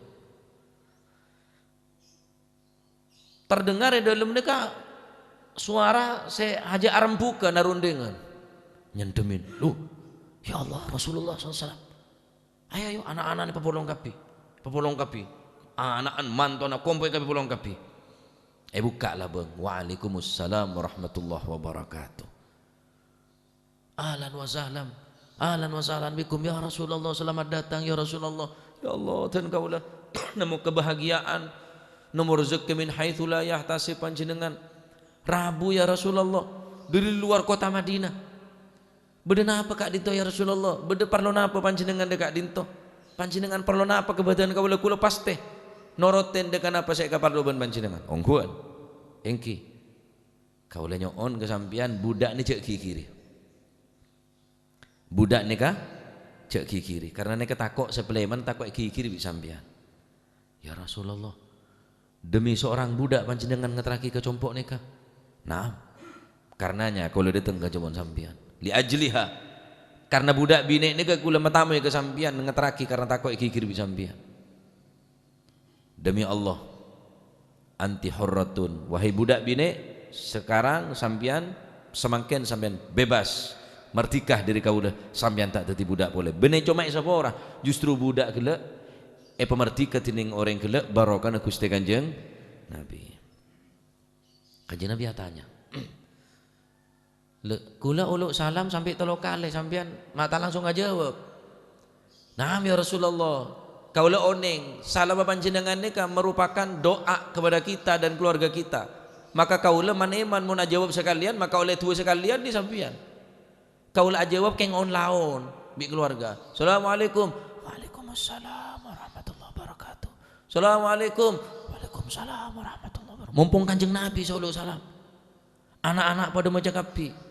Terdengar è dâlem nèka sowara sè hajâ arembhughâ narondhingngân. Nyendhemin. "Loh, ya Allah, Rasulullah sallallahu alaihi wasallam." Ayo, ayo, ana'-ana'na papolong kabbhi. Papolong kabbhi. Ana'na, mantona, kompoy kabbhi polong kabbhi. Èbukka' labâng. "Waalaikumsalam warahmatullahi wabarakatuh." "Ahlan wa sahlan. Ahlan wa sahlan bikum, ya Rasulullah. Selamat datang, ya Rasulullah." Ya Allah, dân kaulâ nemmo kebahagiaan. Nemmo rezekki min haitsu la yahtasib, Panjhennengngan rabu, ya Rasulullah, dâri luar kota Madinah. "Bâdâ napa ka'dinto, ya Rasulullah? Bâdâ parlo napa Panjhennengngan dâ' ka'dinto? Panjhennengngan parlo napa ka bâdân kaulâ? Kaulâ pastè noro'è dâ' ka napa sè èkaparlo bân Panjhennengngan." "Ongghuwân." "Èngghi." "Kaulâ nyo'on ka sampèyan, budak nè jhâ' ghighiri. Budak nèka jhâ' ghighiri. Karna nèka tako' sè palèman, tako' èghighiri bi' sampèyan." "Ya Rasulullah, demi seorang budak panjhennengngan ngaterraghi ka compo' nèka?" "Na'am. Karenanya kaulâ dâteng ka compo'na sampèyan. Li ajliha. Karna budak binè' nèka kaulâ matamoi ka sampèyan ngaterraghi karna tako' èghighiri bi' sampèyan." "Demi Allah, anti hurratun, wahai budak binè', sekarang sampèyan, samangkèn sampèyan bebas, merdeka dâri kaulâ, sampèyan ta' dhâddhi budak polè." Bânnè coma èsapora, justru budak ghellâ' èpamerdeka dhinèng orèng ghellâ' barokana Ghustè Kanjeng Nabi. Kanjeng Nabi atanya, "Lè, kaulâ olo' salam sampè' tello kalè, sampèyan ma' ta' langsung ajâwâb?" "Na'am, ya Rasulullah. Kaulâ onèng, salamma panjhennengngan nèka merupakan doa kepada kita dan keluarga kita. Maka kaulâ man-èman mon ajâwâb sakalèyan, maka ollè duwâ sakalèyan dâri sampèyan." Kaulâ ajâwâb kèng on-laon bi' keluarga. "Assalamualaikum." "Waalaikumsalam warahmatullahi wabarakatuh." "Assalamualaikum." "Waalaikumsalam warahmatullahi wabarakatuh." Mompong Kanjeng Nabi sè olo' salam. Ana'-ana' padâ maca kabbhi.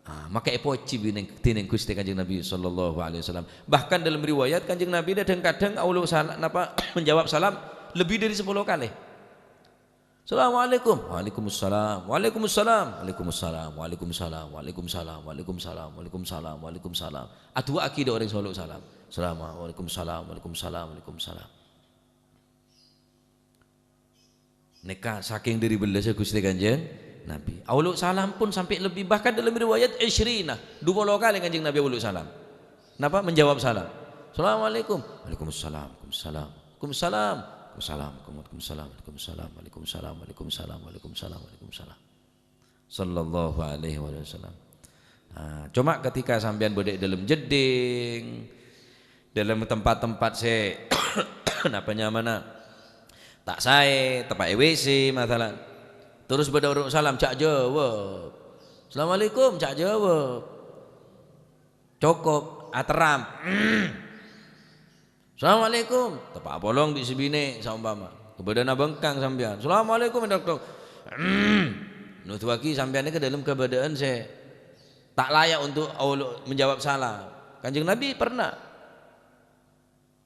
Ah, maka èpojhi dhinèng, dhinèng Ghustè Kanjeng Nabi sallallahu alaihi wasallam. Bahkan dalam riwayat Kanjeng Nabi kadhâng-kadhâng olo' sala-, napa, menjawab salam lebih dari sepuluh kali. "Assalamualaikum." "Waalaikumsalam." "Waalaikumsalam." "Waalaikumsalam." "Waalaikumsalam." "Waalaikumsalam." "Waalaikumsalam." "Waalaikumsalam." Aduwâ'âghi dâ' orèng sè olo' salam. "Assalamualaikum." "Waalaikumsalam." "Waalaikumsalam." "Waalaikumsalam." Nèka sakèng dâri bellâssa Ghustè Kanjeng Nabi. Olo' salam pon sampè' lebbi, bahkan dalam riwayat isyrina, dua puluh kali Kanjeng Nabi olo' salam. Napa? Menjawab salam. "Assalamualaikum." "Waalaikumsalam." "Waalaikumsalam." "Waalaikumsalam." "Waalaikumsalam." "Waalaikumsalam." "Waalaikumsalam." "Waalaikumsalam." "Waalaikumsalam." Sallallahu alaihi wasallam. Nah, coma ketika sampèyan bâdâ è dâlem jeddhing, dâlem tempat-tempat sè, napa nyamana, ta' saè, teppa' è W C, masalan. Terros bâdâ orèng salam, jhâ' jâwâb. "Assalamualaikum," jhâ' jâwâb. Cokop, aterram. "Assalamualaikum." Teppa' apolong bi' sè binè', saompama. Kabâdâ'ânna bengkang sampèyan. "Assalamualaikum, ya, Dokter." Noduwâghi sampèyan nèka dâlem kabâdâ'ân sè ta' layak untuk olo' menjawab salam. Kanjeng Nabi pernah.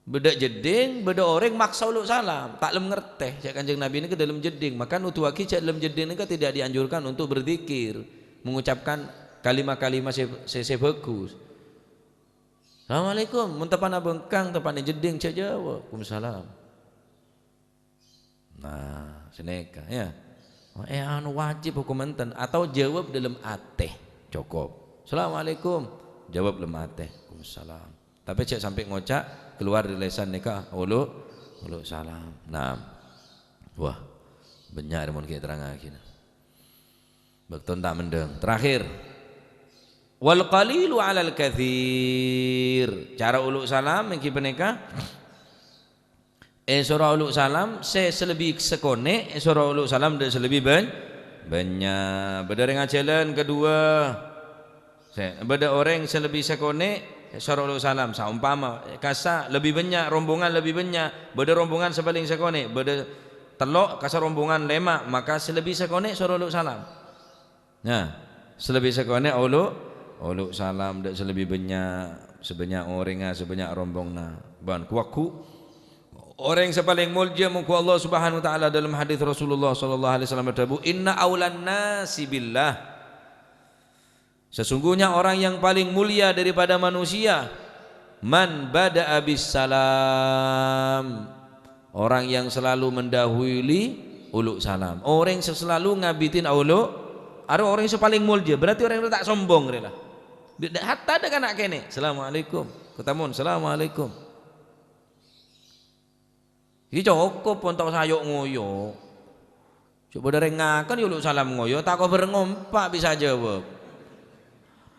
Bâdâ jeddhing, bâdâ orèng maksa olo' salam. Ta' lem ngartè, jhâ' Kanjeng Nabi nèka dâlem jeddhing. Maka noduwâghi jhâ' dâlem jeddhing nèka tidak dianjurkan untuk berzikir, mengucapkan kalimat-kalimat sè, sè, sè bagus. "Assalamualaikum." Mon teppa'na bengkang, teppa'na jeddhing, jhâ' jâwâb. "Waalaikumsalam." Nah, sanèka, ya. Eh, anu wajib hukum enten. Atau jâwâb dâlem atè. Cokop. "Assalamualaikum." Jâwâb dâlem atè. "Waalaikumsalam." Tapè jhâ' sampè' ngoca' keluar dâri lèsan nèka, olo', olo' salam. Nah. Wah, bânnya' rèya mon ghi' èterrangaghi. Bâktona ta' mendhâng. Terakhir. Wal qalilu 'alal katsir. Cara olo' salam ènggi panèka, èsoro olo' salam, sè, sè lebbi sakonè', èsoro olo' salam dâ' sè lebbi bân-, bânnya'. Bâdâ orèng ajhâlân kaduwâ, sè, bâdâ orèng sè lebbi sakonè', èsoro olo' salam. Saompama, kassa' lebbi bânnya', rombongan lebbi bânnya', bâdâ rombongan sè palèng sakonè', bâdâ tello', kassa' rombongan lèma', maka sè lebbi sakonè' soro olo' salam. Nah, sè lebbi sakonè' olo', olo' salam dâ' sè lebbi bânnya', sè bânnya' orèngnga, sè bânnya' rombonganna. Bân ku-, wagu, orèng sè palèng molja mongghu Allah Subhanahu wa Ta'ala, dâlem hadits Rasulullah sallallahu alaihi wasallam adhâbu, "Inna aulan nasi billah." Sesungguhnya orang yang paling mulia daripada manusia, man bada'a bis salam. Orang yang selalu mendahului olo' salam. Orèng sè selalu ngabidhi olo', arè orèng sè palèng molja. Berarti orèng rè ta' sombong rè la. Bi-, da-, hatta dâ' kana' kènè', "Assalamualaikum." Katemmo, "Assalamualaikum." Iki cokop, pon ta' osa ayo' ngoyo'. Coba dâ' rèng ngakan, yâ olo' salam ngoyo', ta' kobâr ngompa' bisa jawab.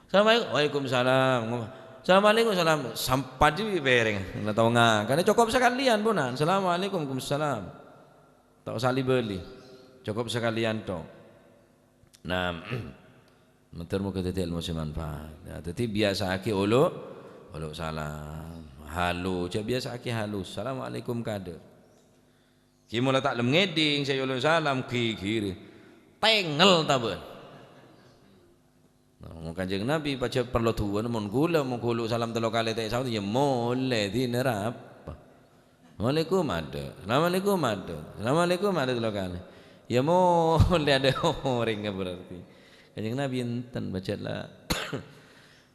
"Assalamualaikum." "Waalaikumsalam." Ngomong, "Assalamualaikum." Salam, sampat jiyâ pèrèng. Ngghi tao ngakan, cokop sakalèyan, ponan. "Assalamualaikum." "Waalaikumsalam." Ta' osa li-bâli. Cokop sakalèyan, tok. Nah, moghâ-moghâ dhâddhi èlmo sè manfaat. Nah, dhâddhi biyasa'aghi olo', olo' salam. Halo, jhâ' biyasa'aghi halus. "Assalamualaikum," kadâ'. Ghi' mola ta' lem ngèdhing, sè olo' salam, ghighir. Tengngel tabân. Nah, mon Kanjeng Nabi pajhât parlo duwâna, mon ghulâ, mon ghulâ salam tello kalè ta' èsaot, yâ molè dhinèr apa? "Assalamualaikum," adâ'. "Assalamualaikum," adâ'. "Assalamualaikum," adâ' tello kalè. Yâ molè adâ' orèngnga berarti. Kanjeng Nabi enten pajhât la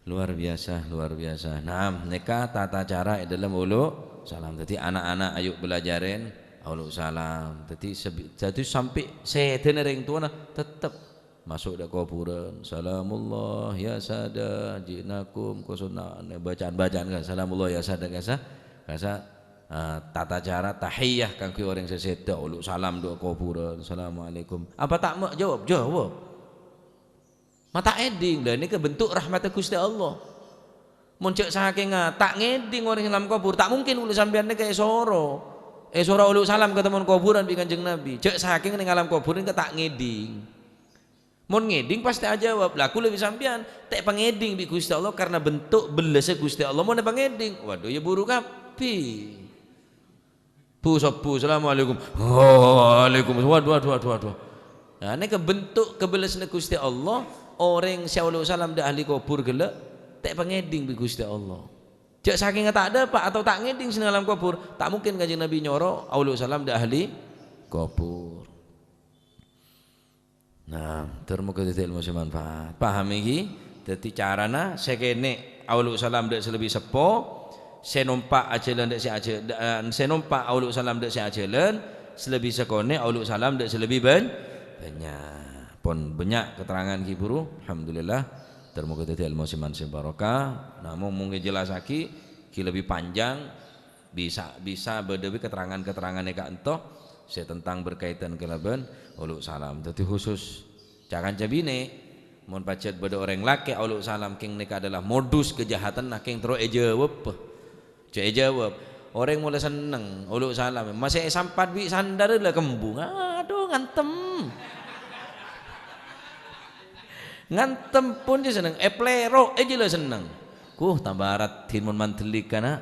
Luar biasa, luar biasa. Nah, nèka tata cara è dâlem olo' salam. Dhâddhi, ana'-ana' ayo' belajarin olo' salam. Dhâddhi, sebi-, dhâddhi sampè' sèdhâna rèng towana tettep maso' dâ' kobhurân. "Salamullah ya sada jinakum," kosonna bacaan-bacaan kan. "Salamullah ya sada," kasa, kasa, ah, tata cara tahiyah kaangghuy orèng sè sèdhâ, olo' salam dâ' kobhurân. "Assalamualaikum." Apa ta' ma' jawab? Jawab. Ma' ta' ngèdhing, lha nèka bentuk rahmatta Ghustè Allah. Mon jhâ' sakènga ta' ngèdhing orèng è alam kobhur, ta' mungkin ghulâ sampèyan nèka èsoro. Èsoro olo' salam ka temon kobhurân bi' Kanjeng Nabi. Jhâ' sakènga neng alam kobhur nèka ta' ngèdhing. Mon ngèdhing pastè ajâwâb. Lha ghulâ bi' sampèyan ta' èpangèdhing bi' Ghustè Allah karna bentuk bellâssa Ghustè Allah. Mon èpangèdhing, waduh, yâ buru kabbhi. Bu-, sobbhu, "Assalamualaikum." "Waalaikumsalam." Waduh, waduh, waduh, waduh. Nah, nèka bentuk kabellassanna Ghustè Allah, orèng sè olo' salam dâ' ahli kobhur ghellâ', ta' èpangèdhing bi' Ghustè Allah. Jhâ' sakènga ta' dâpa' atau ta' ngèdhing sè neng alam kobhur, ta' mungkin Kanjeng Nabi nyoro olo' salam dâ' ahli kobhur. Nah, ter moghâ dhâddhi èlmo sè manfaat. Paham iki? Dhâddhi carana sè kènè' olo' salam dâ' sè lebbi seppo, sè nompa' ajhâlân dâ' sè ajhâ-, dâ-, sè nompa' olo' salam dâ' sè ajhâlân, sè lebbi sakonè' olo' salam dâ' sè lebbi bân-, bânnya'. Pon bânnya' keterangan ghi' buru, alhamdulillah. Ter moghâ dhâddhi èlmo sè man-, sè barokah. Namong mon èjellassaghi ghi' lebbi panjang, Bisa, bisa bâdâ bi' keterangan-keterangan è ka'ento sè tentang berkaitan kalabân olo' salam. Dhâddhi khusus ca-kanca binè', mon pajhât bâdâ orèng lakè' olo' salam, kèng nèka adalah modus kajahatanna, kèng terro èjâwâb. Jhâ' èjâwâb. Orèng molaè senneng olo' salam, masè èsampat bi' sandhârrâ la kembung. Adhu, ngantem. Ngantem pon jhâ' senneng, èplèro' jhâ' la senneng. Kuh, tamba raddhin mon mandhâlika, na'.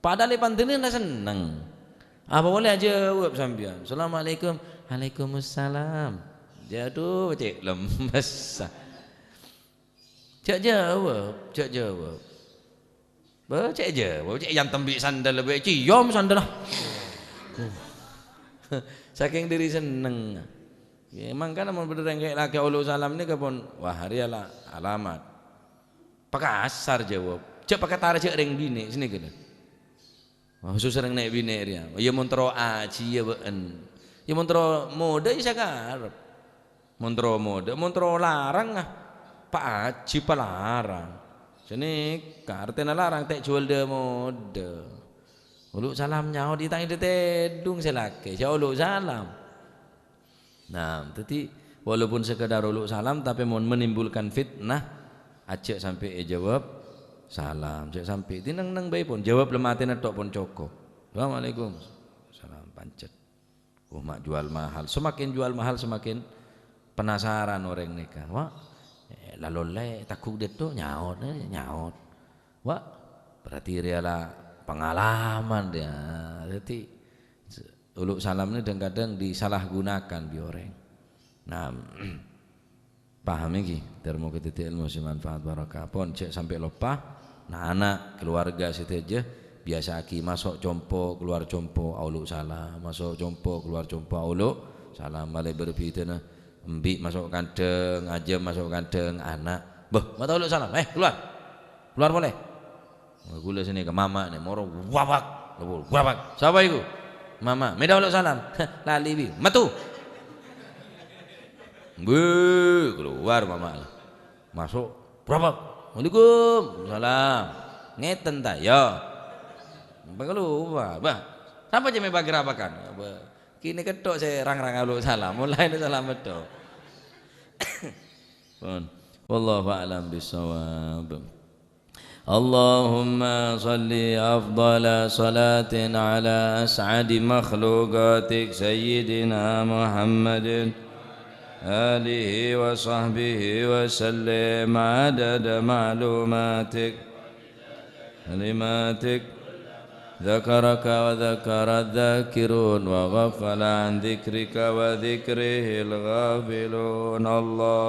Padahal èpandhâlina senneng. Apa polè ajâwâb sampèyan? "Assalamualaikum." "Waalaikumsalam." Jâ, adhu, cè' lemmes. Jhâ' jâwâb, jhâ' jâwâb. Bâ, cè' jâwâb, cè' èyantem bi' sandhâl, bâ, èciom sandhâl. Sakèng dhâri senneng. Yâ, mangkana mon bâdâ rèng kè-, lakè' olo' salam nèka pon, wah, arèya la alamat. Pakasar jâwâb. Jhâ' pakatara jhâ' rèng binè', sanèka, lho. Khusus rèng nè'-binè' rèya. Yâ mon terro ajiyâ bâ'en. Yâ mon terro modâ yâ sakarep. Mon terro modâ, mon terro larang, ah, pa aji palarang. Sanèka artèna larang, ta' jhuwâl dâ-modâ. Olo' salam nyaot, yâ ta' èdhâ tèdung sè lakè', sè olo' salam. Nah, dhâddhi, walaupun sekedar olo' salam, tapè mon menimbulkan fitnah, Ajjhâ' sampè' èjâwâb salam, jhâ' sampè'. Dhinèng-nèng bhâi pon, jâwâb lem atèna tok pon cokop. "Assalamualaikum." Salam, pancet. Oh, ma' jual mahal. Semakin jual mahal, semakin penasaran orèng nèka. Wah, eh, la ollè tagghuk dâ' èddo', nyaot, eh, nyaot. Wah, berarti rèya la pengalaman dia. Dhâddhi, se-, ulu' salam ini kadang-kadang disalahgunakan bi' orèng. Nah, paham iki? Ter moga dhâddhi èlmo sè manfaat barokah. Pon jhâ' sampè' loppa. Na'-ana', keluarga sadhâjâ, biyasaaghi maso' compo', keluar compo', aolo' salam, maso' compo', keluar compo', aolo' salam. Malè berbidana, embi' maso' kandhâng, ajâm maso' kandhâng, ana', "Bâh, ma' ta' aolo' salam? Eh, keluar! Keluar polè!" Ghulâ sanèka mama' nè, moro wabak, wabak. "Sapa iku?" "Mama'." "Mè' ta' aolo' salam?" "Lalè bi'." "Metto!" Beuh, keluar mama' la. Maso', "Berapa?" "Waalaikumsalam." "Ngètèn ta', ya?" Bâh, keluar, bâh. Sapa jâ' mè' pagerabakan? Bâh, kènè' kettok sè rang-rang aolo' salam. Molaè salam metto. Pon. Wallahu a'lam bissawab. اللهم صل أفضل صلاة على أسعد مخلوقاتك سيدنا محمد آله وصحبه وسلم عدد معلوماتك كلماتك ذكرك وذكر الذاكرون وغفل عن ذكرك وذكره الغافلون. الله